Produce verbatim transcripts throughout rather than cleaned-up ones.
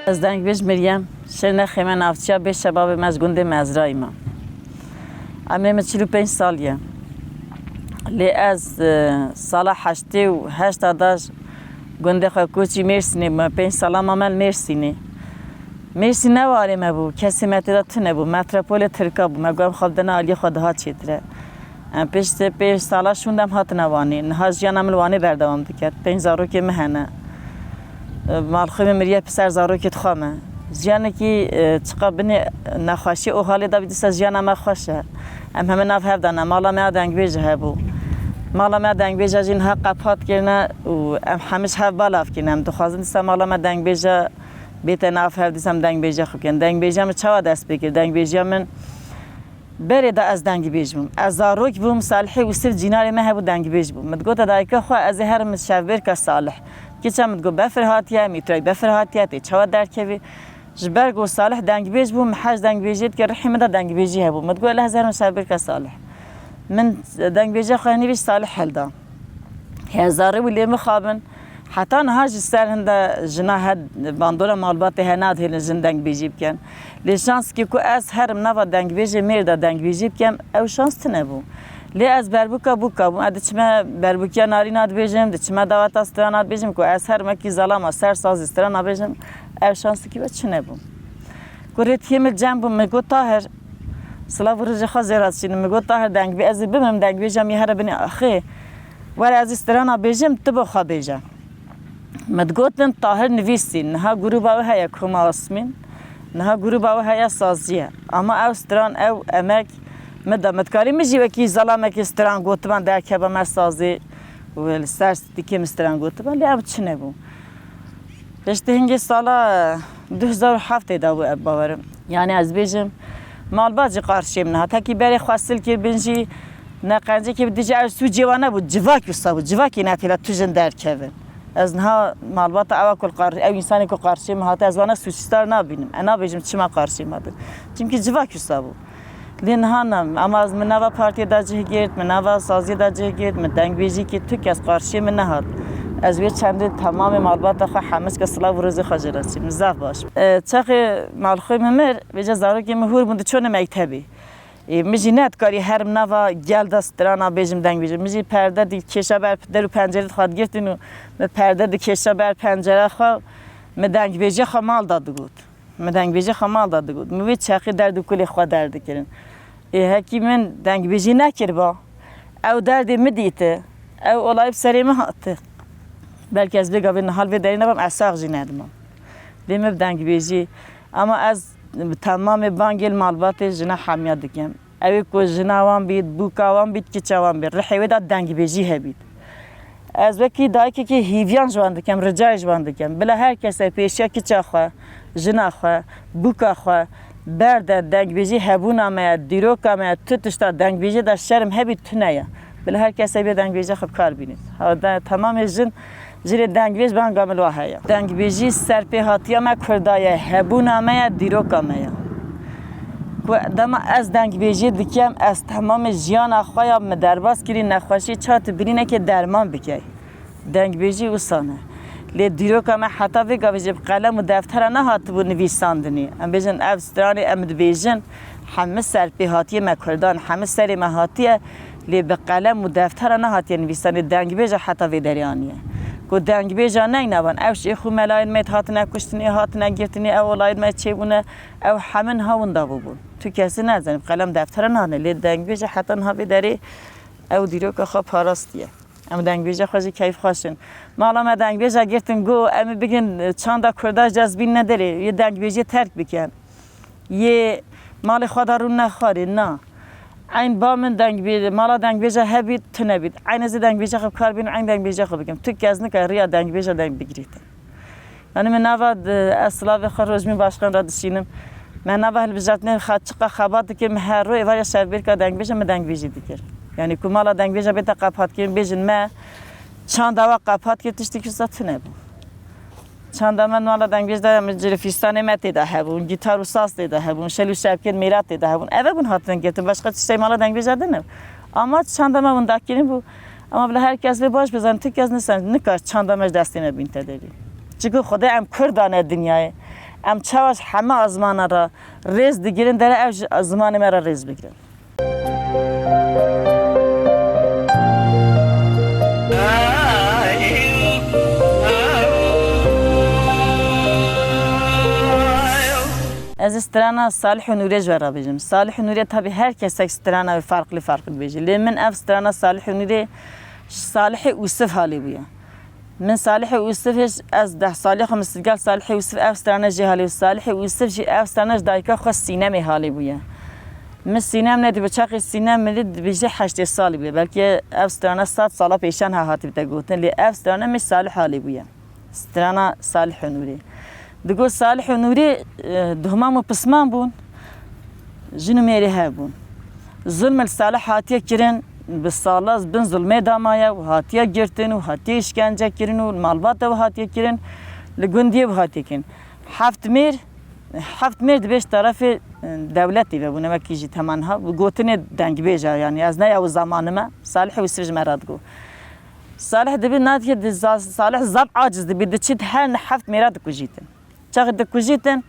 Ez dengbêj Meryem, şêrnexê me navçiya bê şebabê me ji gundê Mezrayê me. Emrê min çil û pênc sal ye. Lê ez, e, sala heştê û heşt a da ji gundê xwe koçî Mêrsînê bûme. Pênc sala mame li Mêrsînê. Mêrsîn ne warê me bû, kesê me tê de tune bû. Metropolê Tirka bû. Me got em xwe bidine aliyê xwe daha çêtir e. Em piştî pênc sala şûnde em hatine Wanê. Niha jiyana min li Wanê berdewam dike. Pênc zarokê min hene. Malxwê min miriye, piser zarokê dixwe me. Jiyanekî, e, çiqa binê nexweşî û halê de bî, dîsa jiyana me xweş e. Em heme nav hev de ne. Mala me ya dengbêj hebû. Mala me ya dengbêja jî niha qepat kirine û em hemî ji hev balav kirine. Em dixwazin dîsa mala me dengbêja bête nav hev, dîsa em dengbêja xwe bikin. Dengbêjiya min çawa dest pê kir? Dengbêjiya min Berê de ez dengbêj bûm. Ez zarok bûm, Salihê Wisif cînarê me hebû, dengbêj bû. Min digote dayika xwe, ez ê herim şevbêrka Salih. Kiça min digot befir hatiye, mîtrayî befir hatiye, tê çawa derkevî? Ji ber ku Salih dengbêj bû, min hej dengbêjiyê dike, rihê min de dengbêjî hebû. Min digot leh ez herim şevbêrka Salih. Min dengbêjiya xwe nivî Salih hilda. Hezarê wî lê mixabin. Heta niha jî ser hinde jina he bandora malbatê he nadihêlin jin dengbêjî bikin. Lê şanskî ku ez herim nava dengbêjê mêr de dengbêjî bikem, ew şans tune bû. Lê ez berbûka bûka bûm. Ez diçime berbûkiya narîna dibêjim, diçime daweta strana dibêjim ku ez herim wekî zelama ser sazî strana bêjim, ew şanskî we çune bû. Ku rêtiyê min cem bû, min got Tahir, silav û rijê xwe zêra dişînim. Min got Tahir dengbê ez ê bimim, dengbêja min here binê axê. Were ez ê strana bêjim, tu bo xwe bêje. Min digotin Tahir nivîsî, niha grûba wê heye Koma Asmîn, niha grûba wê heye sazî ye. Ama ew stran, ew emek min da. Min dikarî min jî wekî zelamekî stran gotiban derkeba me sazî û li ser stîkê min stran gotiban, lê ew çi nebû. Piştî hingê sala du hezar û heftê de bû ev bawerim. Yani ez bêjim, malbat jî qarşiyê min hat. Hekî berê xwe sil kir bin jî ne qencekê bi dijî ew sûcê wan nebû. Civak wisa bû. Civakê netêla tu jin derkevin. Ez niha malbata ewa ku qar-, ew însanê ku qarşiyê min hate, ez wana sûcdar nabînim. E nabêjim çima qarşiyê min hate. Çimkî civak wisa bû. Lê niha ne, ama ez min nava partiyê de cih girt, min nava saziyê de cih girt, min dengbêjî kir, tu kes qarşiyê min nehat. Ez wê çendê temamê malbata xwe hemiz ke silav û rêzê xwe jê re çîm. Zaf baş. E, çaxê malxwê min mir, vêca zarokê min hûr bûn diçûne mektebê. E, min jî nedikarî herim nava gel de strana bêjim dengbêjim. Min jî perde di kêşa ber der û pencerê xwe digirtin û min perde di kêşa ber pencera xwe, min dengbêjiya xwe mal da digot. Min dengbêjî xwe mal da digot. Min wê çaxê derd û kulê xwe derdikirin. Ê hekî min dengbêjî nekiriba. Ew derdê min dîti. Ew olayî bi serê min hati. Belkî ez vê gavê niha li vê derê nebam, ez sax jî nedimam. Lê min bi dengbêjî. Ama ez bi temamê bangê li malbatê jina hemiya dikim. Ew ê ku jina wan bît, bûka wan bît, kiça wan bît, rihê wê de dengbêjî hebît. Ez wekî dayikekî hîviyan ji wan dikim, ricayê ji wan dikim. Bila her kesê pêşiya kiça xwe, jina xwe, bûka xwe berde, dengbêjî hebûna me ye, dîroka me ye, tu tişta dengbêjî de şerm hebît tune ye. Bila her kesê bê dengbêjiya xwe bi kar bînît. Ha, de, temamê jin Jî lê dengbêj banga min wa heye. Dengbêjî serpêhatiya me Kurda ye, hebûna me ye, dîroka me ye. Ku dema ez dengbêjî dikim, ez temamê jiyana xwe ya min derbas kirî, nexweşî ça tu birînekê derman bikey. Dengbêjî wisa ne. Lê dîroka me heta vê gavê jî bi qelem û deftera nehatibû nivîsandinî. Em bêjin ev stranê em dibêjin, hemî serpêhatiyê me Kurdan, hemî serê me hatiye. Lê bi qelem û deftera nehatiye nivîsanê, dengbêja heta vê derê aniye. Ku dengbêja neyna van, ew şêx û melayên me hatine kuştinê, hatine girtinê, ew olayên me çêbûne, ew hemin ha winda bûbûn. Tu kesî nezanî, bi qelem deftera nane, lê dengbêja heta niha vê derê ew dîroka xwe parastiye. Em dengbêja xwe jî keyf xweş in. Mala me dengbêja girtin, got, em ê bigin çanda Kurda cezbîn nederê, yê dengbêjiyê terk bikin. Yê malê xwe de rûn nexwarê, na. Eyn ba min dengbê-, mala dengbêja hebît, tune bît. Eyn ez ê dengbêja xwe bi kar bînim, eyn dengbêja xwe bikim. Tu kes nikare riya dengbêja deng bigirîte. Yani min nava di-, ez silavê xwe Rojmîn Başkan re dişînim. Me nava hilbijartinê xwe çiqa xebat dikir, min her ro êvariya şevbêrka dengbêja min dengbêjî dikir. Yani ku mala dengbêja bête qepat kirin, bêjin me çanda we qepat kir, tiştekî wisa tune bû. Çanda me mala dengbêj de, em cirifîstanê me tê de hebûn, gîtar û saz tê de hebûn, şel û şevkên mêra tê de hebûn. Ev e bûn hatin girtin, başqa tiştê mala dengbêja de ne. Ama çanda me winda kirin bû, Ama bila her kes vê baş bizane, tu kes nisan, nikar çanda me ji destê me bînte derî. Çiku Xwedê em Kurdan e dinyayê. Em çawa ji heme azmana re rêz digirin, dere ev ji zimanê me re rêz bigirin. Ez ê strana Salih û Nûrê ji we re bêjim. Salih û Nûrê tabi her kesek strana wê farklı farklı dibêje. Lê min ev strana Salih û Nûrê Salihê Ûsif halê bûye. Min Salihê Ûsifê, ez deh salî xwe min gel Salihê Ûsif ev strane jê halê bû. Salihê Ûsif jî ev strane ji dayika xwe Sînemê halê bûye. Min Sînem nedî, bi çaxê Sînem min dî dibêje heştê salî bûye. Belkî ev strane sed sala pêşan ha hatî bite gotin, lê ev strane min Salih halê bûye. Strana Salih û Nûrê. Digot Salih û Nûrê, e, duhmam û pisman bûn. Jin û mêrê hev bûn. Zulm li Salih hatiye kirin, bi sala bin zulmê damaye û hatiye girtin û hatiye îşkence kirin û li malbata wî hatiye kirin, li gundiyê wî hatiye kirin. Heft mêr, heft mêr dibêj tarafê, e, dewletê ve bûne, wekî jî temenha, bi gotinê dengbêja, yanî ez ne ew zamanime, Salih û Sirj me re digot. Salih dibî nadike di za-, Salih zaf aciz dibî, diçît her heft mêra dikujîtin. Çaxê dikujîtin,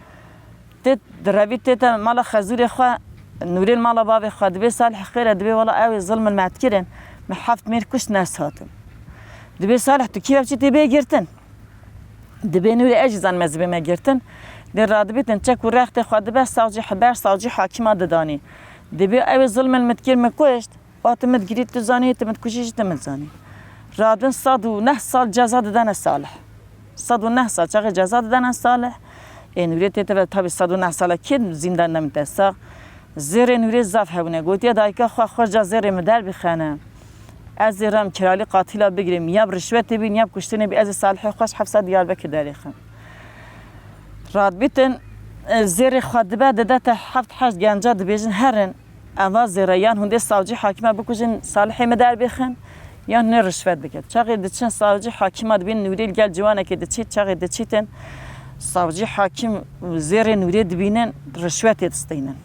tê direvî tête mala xezûrê xwe, Nûrê li mala bavê xwe dibê Salih xêr e, dibê wela ew ê zilm li me dikirin, min heft mêr kuşt nes hatin. Dibê Salih tu kî ve biçî tê bê girtin. Dibê Nûrê ez jî zanim ez dibê me girtin. Lê radibîtin çek û rextê xwe dibe savcî, ber savcî hakîma didanî. Dibê ew ê zilm li min dikir min kuşt. Wa tu min digirî tu zanî, tu min dikujî jî tu min zanî. Radin sed û neh sal ceza didene Salih. Sed û neh sal çaxê ceza didene Salih. Ê Nûrê tê teve tabî sed û neh sala kê zîndan nemîte sax. Zêrê Nûrê zaf hebûne. Gotiye dayika xwe xwe ca zêrê min derbixene. Ez ê rem kiralî qatîla bigirîm. Ya bi rişwetê bîn, ya bi kuştinê bî. Ez ê Salihê xwe ji hefsa Diyarbekir derêxim. Radbîtin, e, zêrê xwe dibe, didete heft heşt genca dibêjin herin. Eva zêre yan hûn dê savcî hakîma bikujin, Salihê min derbêxin, yan hûn ê rişwet bikin. Çaxê diçin savcî hakîma dibîn Nûrî li gel ciwanekê diçît, çaxê diçîtin savcî hakîm û zêrê Nûrê dibînin rişwetê distînin.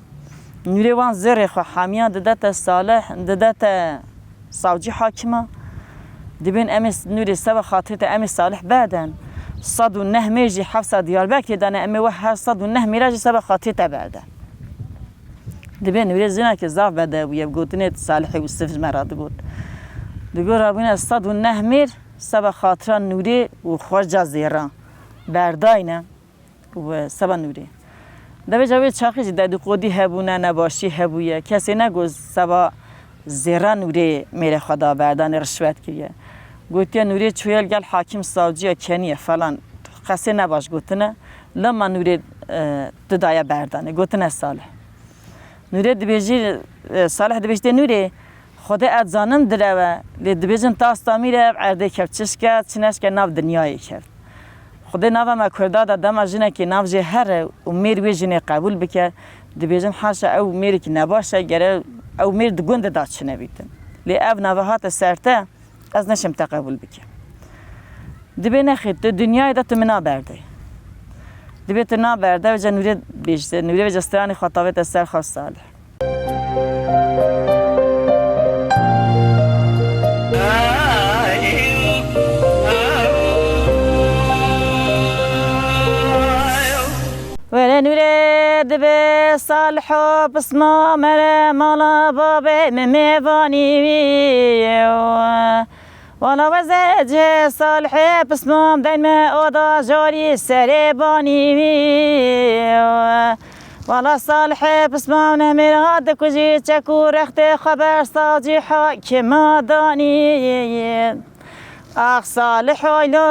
Nûrê wan zêrê xwe hemiyan didete Salih, didete savcî hakîma. Dibên em ê Nûrê seba xatirê te em ê Salih berden. Sed û neh mêr jî hefsa Diyarbekirê dane, em ê we her sed û neh mêra jî seba xatirê te berden. Dibê Nûrê jinekê zaf bedew bûye, bi gotinê Salihê Ûsif ji me re digot. Digot, rabûne sed û neh mêr seba xatira Nûrê û xwe ca zêra berdayne û seba Nûrê. Devêca wê çaxî jî dedîqodî hebûne, nebaşî hebûye. Kesê negot seba zêra Nûrê mêrê xwe da berdanê, rişwet kiriye. Gotiye Nûrê çûye li gel hakîm savciya keniye falan. Qesê nebaş gotine. Lema Nûrê, e, didaye berdanê. Gotine Salih. Nûrê dibêjî, e, Salih dibêjitê Nûrê, Xwedê ez zanim direw e, lê dibêjin tasta mîr e, ev erdê kevt çi şke, çi neşke nav dinyayê kevt. Xwedê nava me Kurda de dema jinekê nav jê here û mêr wê jinê qebûl bike, dibêjin haşa ew mêrekî nebaş e, gere ew mêr di gund de da çi nebîtin. Lê ev nava hate ser te, ez neşim te qebûl bikim. Dibê nexê tu dinyayê de tu min naberdê. Dibê tu naberde, vêca Nûrê bêjte, Nûrê vêca stranê xwe tavête ser xwe Salih. Were Nûrê dibê Saliho pisma mere mala babê min mêvanî wî. Wala weze cihê Salihê pismam deyn me oda jorî serê banî wî. Wala Salihê pismam nehmêra dikujî çek û rextê xwe ber savcî hakima danî. Ax Salih oylo,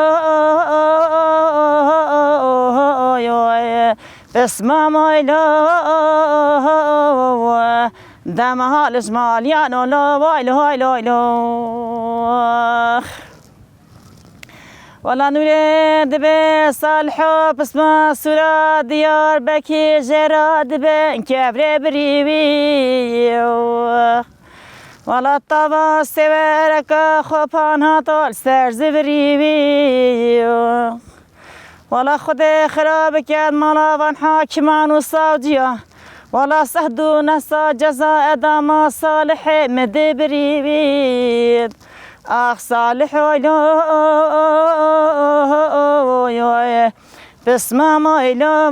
pismam oylo, dema halis maliyan olo, vay lo, vay lo, vay lo. Wala Nûrê dibê Saliho pisma sura Diyarbekir jê ra dibin kevrê birî wî. Wala tava sêwereka xwe panha to li ser zivirî wî. Wala Xwedê xira biket mala van hakiman û savciya. Wala sehd û neh sal ceza edama Salihê min dê birî wî. Ax Salih oy lo, oy, pismam oy lo,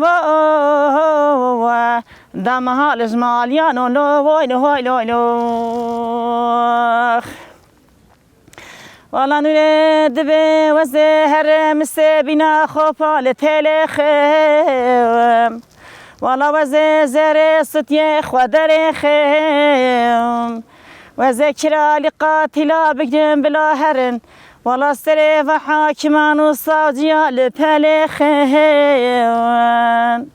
oy, dema hal ji maliyan o lo, oy lo, oy lo, oy lo. Wala nûrê dibe wezê here misê bîna xo palê têlê xêwim. Wala wezê zerê sutiyê xwe derê xêwim. Wezê kiralî qatîla bigrin bila herin. Wala serê ve hakiman û savciya li pelê xêwin.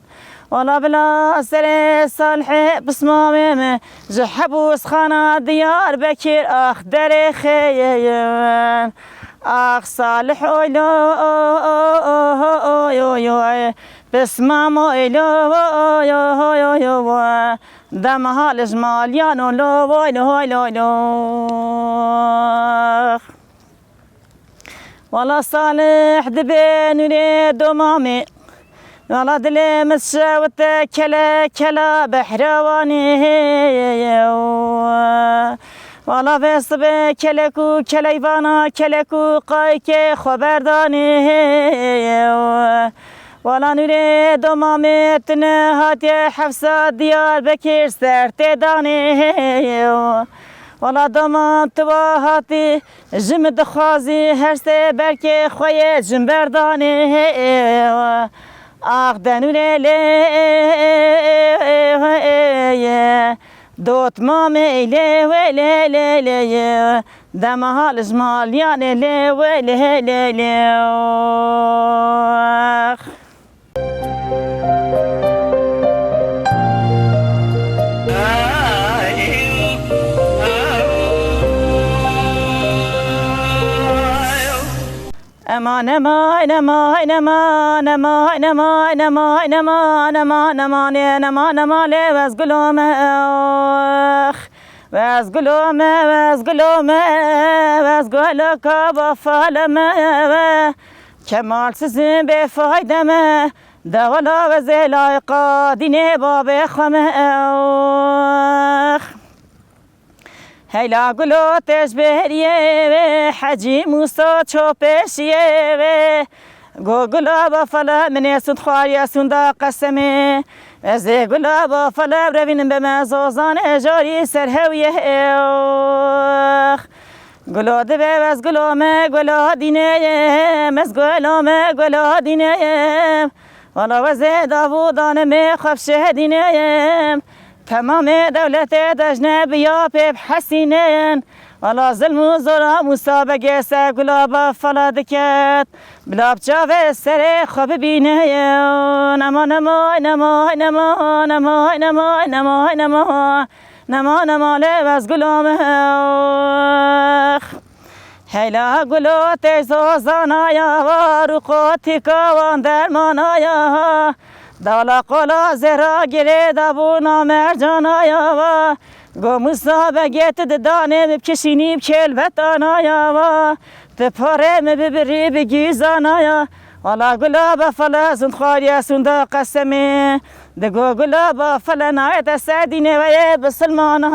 Wala bila serê Salihê pismamê min ji Hebûsxana Diyarbekir ax derê xêwin. Ax Salih oy lo, oy, oy, oy, pismam oy lo, oy, oy, oy, oy, oy. Dema hal ji maliyan o lo, oy lo, oy lo, oy lo. Wala Salih dibe nûrê domamê. Wala dilê min şewite kele kela behrewanê. Wala vê sibê kelek û keleyvana kelek û qaykê xwe berdanê. Wala nûrê domamê tu nehatiye Hefsa Diyarbekir ser tê danê. Wala domam tu wa hatî ji min dixwazî her sê berkê xwe yê ji min berdanê. Ax denûrê lê dotmamê lê wê lê lê lê. Dema hal ji maliyanê lê wê lê lê lê. Ema nema, nema, nema, nema, nema, nema, nema, nema, nema, ne, nema, nema, lê wez gulo me, ox. Wez gulo me, wez gulo me, wez gulo ka bafale me, we. Kemal sizin bêfayde me, dewala wezê layqa dînê babê xwe me, ox. Heyla gulo têj bêriyê wê, Hecî Mûsa ço pêşiyê wê. Go gula bafala minê sund xwariye sunda qesemê. Ez ê gula bafala revînim be me zozanê jarî ser hewiyê. Gulo dibe ez gulo me gula dîneyê, ez gulo me gula dîneyê. Wala wezê davû danê me xwe bi şehedîneyê. Temamê dewletê dejne bi ya pê bi hesînên. Wala zilm û zora Mûsa Begê ser gula bafala diket. Bila bi çavê serê xwe bibîne. Nema, nema, nema, nema, nema, nema, nema, nema. Nema, nema, lê ez gulo me. Heyla gulo teyzo zanaya wa, rûqo tîka wan dermanaya. Dala qola zehra girê dabûna mercanaya wa. Go Musa Begê tu didanê min bikişînî bi kêlbetanaya wa. Tu parê min bibirî bi gîzanaya. Wala gula bafala zund xwariye sunda qesemê. Digo gula bafala nayete ser dînê we yê bisilmana.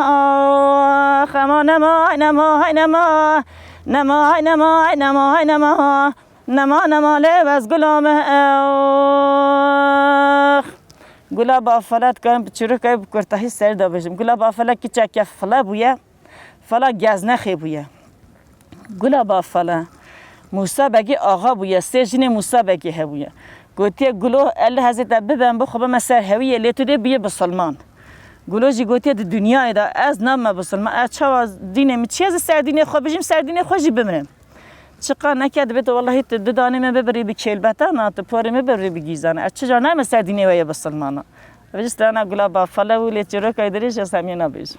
Xema nema, nema, nema. Nema, nema, nema, nema. Nema, nema, lê ez gulo me, ew. Gula bafele dikarim bi çîrokê bi kurtahî ser de bêjim. Gula bafele kiçeke file bûye, fela geznexê bûye. Gula bafele Mûsa Begî axa bûye, sê jinê Mûsa Begî hebûye. Gotiye, Gulo, Elleh ez ê te bibem, bi xwe bime ser hewiyê, lê tu dê biyê bisilman. Gulo jî gotiye, di dinyayê de ez nabime bisilman, ez çawa dînê min çi ye, ez ê ser dînê xwe bijîm, ser dînê xwe jî bimirim. Çiqa neke dibê tu wellahî tu didanê min bibirî bi kêlbetana, tu porê min bibirî bi gîzana. Ez çi car nayme ser dînê we yê bisilmana. Ev jî strana Gula Bafele û lê çîroka dirêj ez hemiyê nabêjim.